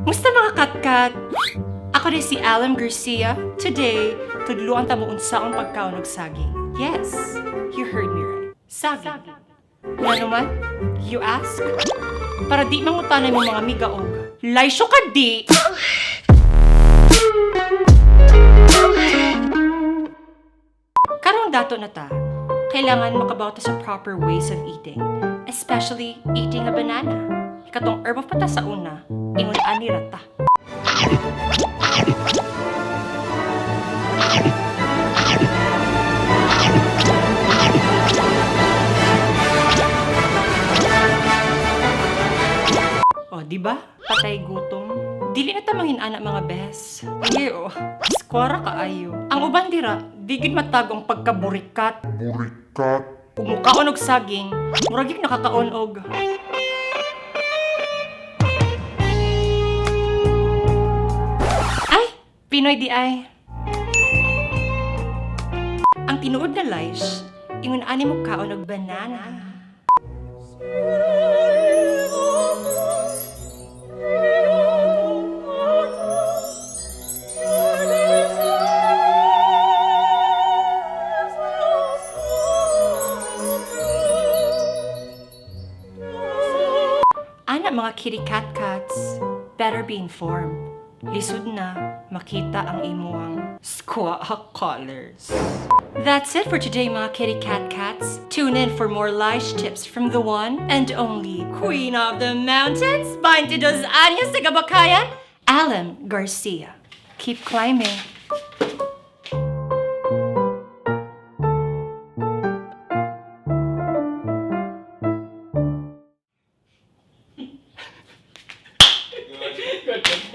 Musta, mga katkat? Ako diay si Alem Garcia. Today, tudluan ta mo unsaon pagkaon og saging. Yes, you heard me right. Saging. Ngano man? You ask? Para di mangutana imong mga amiga og, "Laisyo ka di!" Karong dato na ta, kailangan makabaw ta sa proper ways of eating, especially eating a banana. Katong herb of pa ta sa una, ingon ani ra ta. O, di ba? Patay gutom. Dili na ta mangin-ana, mga bes. Ayo, skwara kaayo. Ang uban dira, di gid matag ang pagkaburikat. Burikat. Kung mukaon og saging, murag gyud nakakaon og ay, Pinoy diay. Ang tinuod na lies, ingon ani mo kaon og banana. Ana, mga kitty cat cats, better be informed. Lisod na makita ang imuang squaw colors. That's it for today, mga kitty cat cats. Tune in for more life tips from the one and only Queen of the Mountains, 22 años de Kabakayan, Alem Garcia. Keep climbing. Good, good.